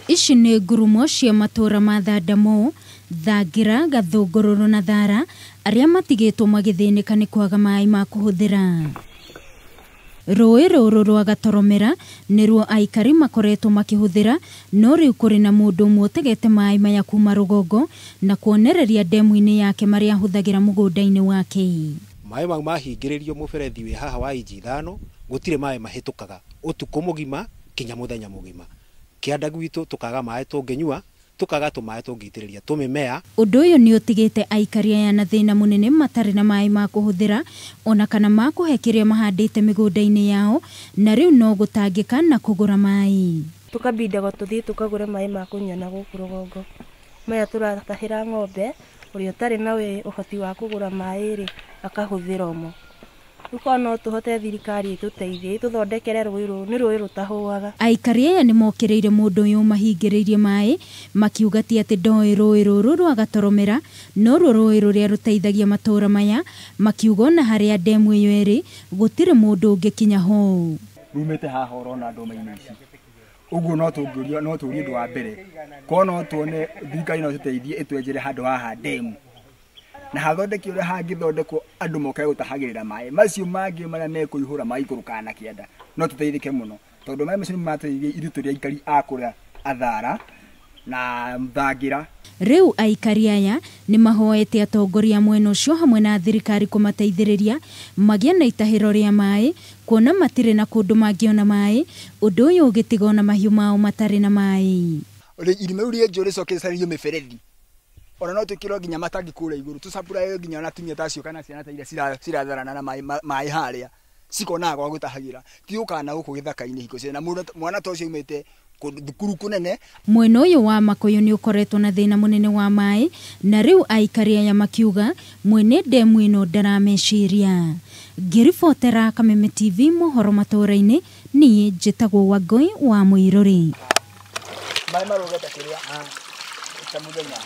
Ici nĩ ngurumo cia matũra ma Thandamũ, Thangira, Gathũngũrũrũ na Thara arĩa matigĩtwo magĩthĩnĩka nĩ kwaga maĩ ma kũhũthĩra. Rũĩ rũrũ rwa Gatoromera nĩruo aikari makoretwo makĩhũthĩra, no rĩu kũrĩ na mũndũ ũmwe ũtegete maĩ maya kuma rũgongo na kuonereria ndemu-inĩ yake marĩa ahũthagĩra mũgũnda-inĩ wake. Maĩ mau mahingĩrĩrio mũberethi wĩ haha wa inji 5 gũtirĩ maĩ mahĩtũkaga ũtukũ mũgima kinya mũthenya mũgima. Kĩanda gwitũ tũkaga maĩ tũngĩnyua, tũkaga tũmaĩ tũngĩitĩrĩria tũmĩmea. Ũndũ ũyũ nĩ ũtigĩte aikari aya na thĩna mũnene matarĩ na maĩ ma kũhũthĩra ona kana ma kũhe kĩrĩa mahandĩte mĩgũnda-inĩ yao, na rĩu no gũtangĩka na kũgũra maĩ. Tũkabindagwo tũthiĩ tũkagũre maĩ ma kũnyua na gũkũ rũgongo. Maya tũratahĩra ng'ombe, ũrĩa ũtarĩ na ũhoti wa kũgũra maĩ rĩ, akahũthĩra mo. Rĩu korwo no tũhote thirikari ĩtũteithie ĩtũthondekere rũĩ rũrũ, nĩ rũĩ rũtahũaga. Aikari aya nĩ mokĩrĩire mũndũ ũyũ ũmahingĩrĩirie maĩ makiuga ti atĩ ndoĩ rũĩ rũrũ rwa Gatoromera no ruo rũĩ rũrĩa rũteithagia matũra maya, makiuga ona harĩa ndemu ĩyo ĩrĩ gũtirĩ mũndũ ũngĩkinya ho. Rumĩte haha ũrona ndũma-inĩ ici ũguo no tũngĩũria, no tũrie ũndũ wa mbere korwo no tuone thirikari no ĩtũteithie ĩtwenjere handũ haha ndemu na hathondeke ũrĩa hangĩthondekwo andũ moke gũtahagĩrĩra maĩ macio mangĩ marĩa mekũihũra maikũrũkaga na kĩanda, no tũteithĩke mũno tondũ maĩ macio nĩ mateithie ithuĩ tũrĩ aikari a kũrĩa Athara na Thangira. Rĩu aikari aya nĩ mahoete atongoria mwena ũcio hamwe na thirikari kũmateithĩrĩria magĩe na itahĩro rĩa maĩ, kuona matirĩ na kũndũ mangĩona maĩ, ũndũ ũyũ ũgĩtiga ona mahiũ mao matarĩ na maĩ. Irima rĩu rĩenjwo rĩcoke rĩcarĩrio mĩberethi, ona no twĩkĩrwo nginya matangi kũrĩa igũrũ tũcapurae nginya ona atumia ta acio kana ciana ta iria ciratharana na maĩ harĩa cikonaga gwa gũtahagĩra, ti gũkaga na gũkũ gĩthaka-inĩ hingo ciothe, na mwana ta ũcio aumĩte thukuru kũnene. Mwena ũyũ wa Makũyũ nĩ ũkoretwo na thĩna mũnene wa maĩ, na rĩu aikari aya makiuga mwene ndemu ĩno ndarameciria. Ngĩribotera Kameme TV mohoro matũra-inĩ, niĩ njĩtagwo Wangũi wa Mũirũrĩ. Maĩ marũgete kĩrĩa ta mũthenya.